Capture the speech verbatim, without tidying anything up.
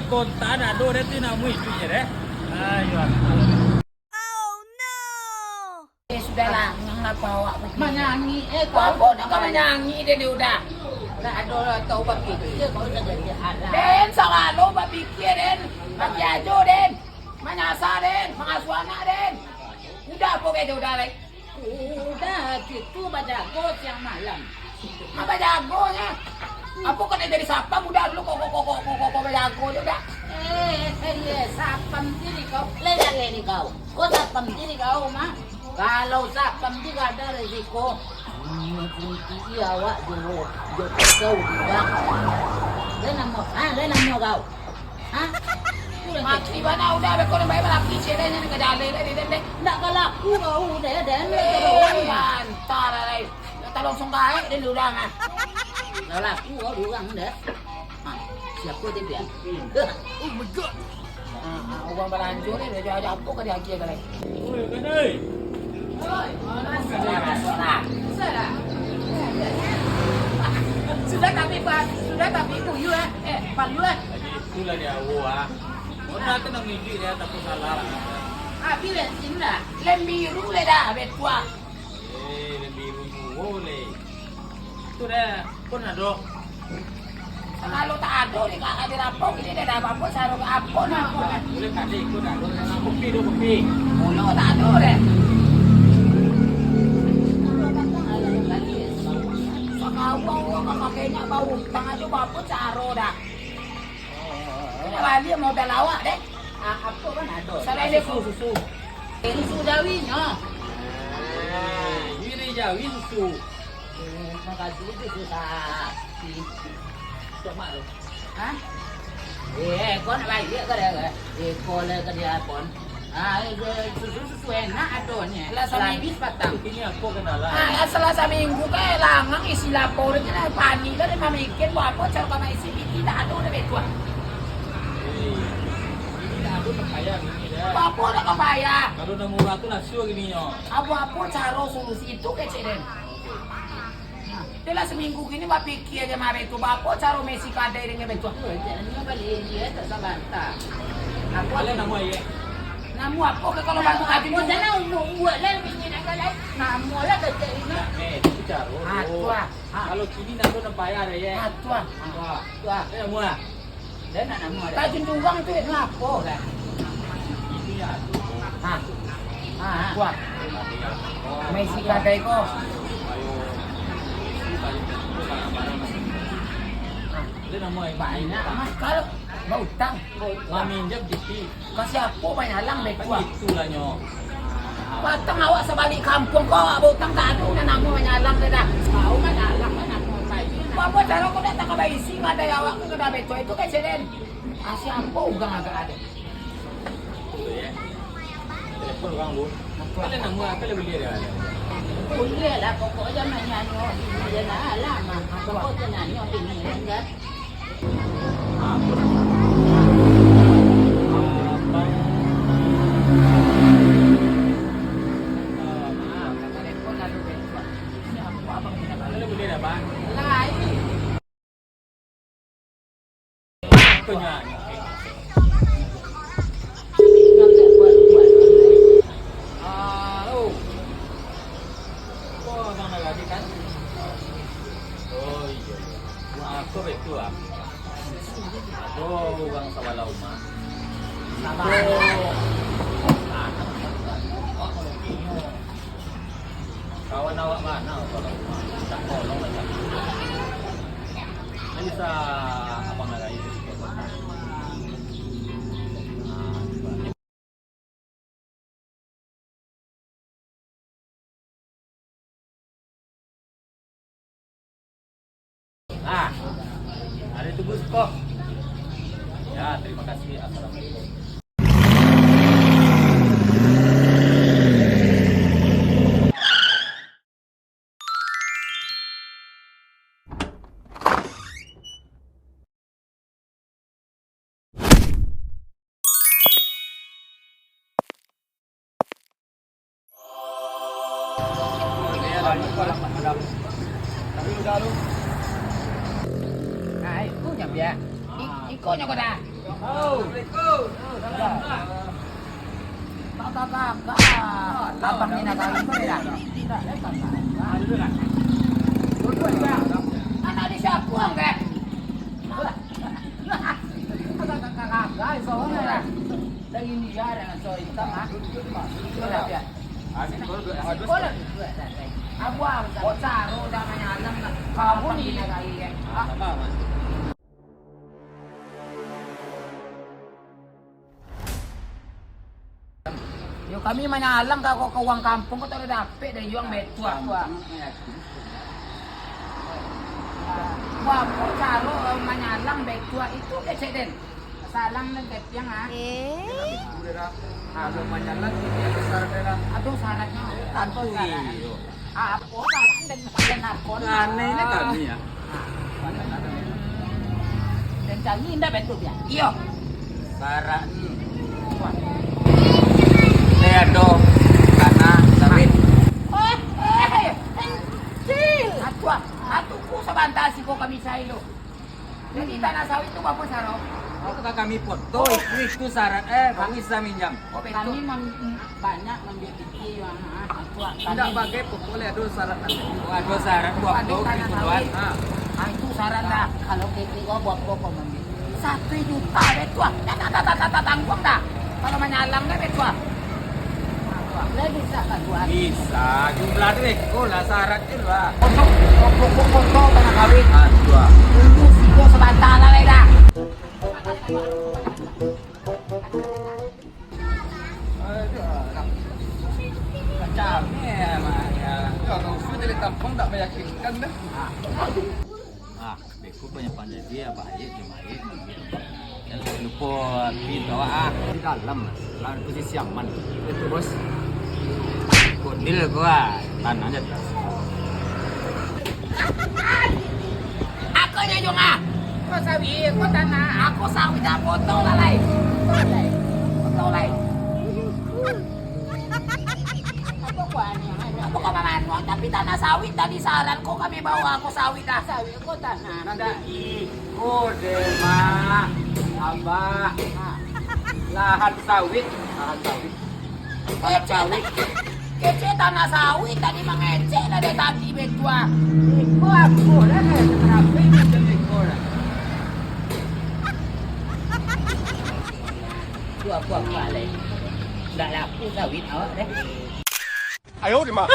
Kontan ado deh tu nak muih tu je deh. Ayo. Eh, sudahlah, janganlah bawa begini. Manyanyi, eh, kau. Apa nak kau manyanyi, Den, udah? Dah ado lah, kau bapikir, kau nak jadi anak. Den, sawalo bapikir, Den. Bagi ajo, Den. Manyasa, Den. Mangasuh anak, Den. Udah, apa kau udah, lai? Udah, gitu, bajago siang malam. Apa jagonyo? Apa kau nak jadi satpam, udah dulu, kok, kok, kok, kok, kok, kok, kok bajago je, udah. Eh, eh, eh, satpam diri kau. Lai, lai, lai, kau. Kau satpam diri kau, mah. Kalau satpam tu gak ada resiko, iya awak jo, jo pisau di bak. Lai namo, ha, lai namo kau. Ha? Mati bana udah, beko nan bae malaki ceweknyo ni ka jaleh lai, deh, deh. Ndak ka laku kau, deh, deh. Eh, antah lah, lai. Ndak talong sungkaik, deh, urang, ah. Ndak laku kau di urang, deh. Ha, siapo tu, Pian? Oh my God. Ha, ha, urang balanjo ni, dah aja apo ka diagiah ka lai. Oi, Gadai. Oi, sudah, sudah. Sudah tapi, Pak, sudah tapi, buyuah, eh, payuah. Itulah dia, awak, ah. Kau dah kena ngijik dia, tak salah lah. Habis bensin dah. Lem biru le dah, betuah. Eh, lem biru juo le. Tu dah, pun ado. Kalau tak ado, di, di rapok ini dah, dah apa-apa, sarung apa nak apa. Boleh tadi, tu dah, kopi tu, kopi. Mulo tak ado deh. Sakawang, kau kakeknyo bautang ajo, apa caro dah. Kena baliak modal awak deh. Ah, apo kan ado? Salain susu, susu. Eh, susu jawinyo. Eh, iri jawi susu. Eh, makasih susu sapi. Cuma tu. Hah? Eh, kau nak baliak ke dia? Eh, kau lah ke dia pun. Ah, susu-susu enak adonyo. Lah, sami- Lapis patang. Ini aku kenalan. Ah, lah, salah saminggu kan langang isi lapor je lah, panik lah, dia mamikin buat apa, caro ka maisi piti, tak ada, udah betuah. Eh, ini dah aku terpayah ini dah. Apa nak kau payah? Kalau enam orang tu lah sure gini, yo. Apa-apa caro solusi itu kecek den. Nah, dia lah saminggu gini bapikia je mareh tu, bapo caro maisi kadai dengan betuah. Oh, jangan nyo bali dia tak sabanta. Aku Baliak namo, ye? Namo apo ke kalau bantu kaji? Aku sana umur buat lah, bini nak galai. Namo lah kecek ini. Nah, eh, itu caro tu. Ah, tu lah. Ha. Kalau kini nak tu nak bayar, ye. Ah, tu lah. Tu lah. Tu lah. Eh, namo lah. Tajun Jurang tu, itu apo kan? Ha. Ha, ha. Kuat. Maisi kadai ko. Ha. Banyak amat kalau bautang. Maminjam dikit. Ka siapo manyalang deh, kuah? Itulah nyo. Patang awak sabalik kampuang ko, awak bautang tak ado, nan namo manyalang deh dah. Kau manyalang, manyalang. Bapo caro ko datang ka baisi, ngadai awak ko ka dah betuah itu kan, Seden? Ah, siapo urang agak ado? Telepon urang dulu. Kalau namo, kalau buliah dah. Buliah lah, pokok jangan nyanyo, buliah lah, alah, mah. Pokok jangan nyanyo, bini, kan? Halo. Oh, Abang Nagari kan? Oh, iyo, iyo. Wah, aku betul, ah. Aduh, urang sabalah umah. Sabalah. Aduh. Kawan awak bana, kalau umah. Minta tolong lah, Cak. Ini bisa Abang Nagari sedikit. Nah, Ah, ada tubuh siko. Ya, terima kasih. Assalamualaikum. Nah, ikonyo, Bia. I-, ikonyo ko dah. Assalamualaikum. Kakak-kakak. Abang ni nak kawin tu dah. Duduk, Bang. Anak di siapa, Bang? Kakak-kakak, soalnya dah. Dari India dah, so hitam, ah. Sekolah, sekolah. Abuah, kok caro dah manyalam, Bang. Kamu ni. Ah. Yo, kami manyalang ka, ka, ka uwang kampuang ko, tak ado dapek dari uwang betuah tu, ah. Wah, kok caro manyalang betuah itu kecek den. Salang den kepiang, ah. Eh? Kalau manyalang, ini ado syarat, dah. Ado syaratnyo. Tantu, iyo. Ah, apo salah den, den apo ni? Aneh ni kami, ya. Den cari indak betul, ya? Iyo. Syarat ni. Wah. Ni ado tanah sawit. Oh, eh, eh, kecil. Atuh, atuh, ku sabanta siko kami cari lo. Jadi, tanah sawit tu barapo saro? Itu ka kami foto, itu, itu syarat, eh, baru bisa minjam. Oh, betul. Kami mam-, banyak mambiak piti, Bang, ah, atuak. Indak bagai, pokok lai ado syarat nanti. Oh, ado syarat, buat ado tu, tanah itu, Tuan. Sawit. Ha. Ah, itu syarat dah. Kalau piti ko, buat ko, ko mambiak. Satu juta, betuah. Dah, dah, dah, dah, dah, dah, tangguang dah. Kalau manyalang dah, betuah. Lah bisa ka tuan? Bisa, jumlah tu eko lah, syarat tu lah. Kosong, pokok kosong tanah kawin. Ah, dua. Tunggu siko sabanta lah, lai dah. Aduh, alah. Macam ni, Mak, ya. Ya, kalau usul dari kampung tak meyakinkan dah. Ah. Ah, beko banyak pandai dia, baik, dia baik. Jangan lupa pintu awak, ah. Di dalam, Mas. Lawan posisi aman. Itu, Bos. Kondil gua, tanahnya atas. Aku nyo Jong, ah. Kau sawit, kau tanah, aku sawit dah potong lah, lai. Potong, lai. Potong, lai. Apa kau aneh, aneh? Apa kau mamanuang, tapi tanah sawit tadi saran kau kami bawa, aku sawit dah. Sawit kau tanah. Nanti iko deh, Mak. Abah. Ha. Lahan sawit, lahan sawit. Kecek, kecek tanah sawit tadi mangecek lah dari tadi, betuah. Iko aku lah, kayak terapi macam iko lah. Tu aku apa lai? Ndak laku sawit awak deh. Ayo, Mak.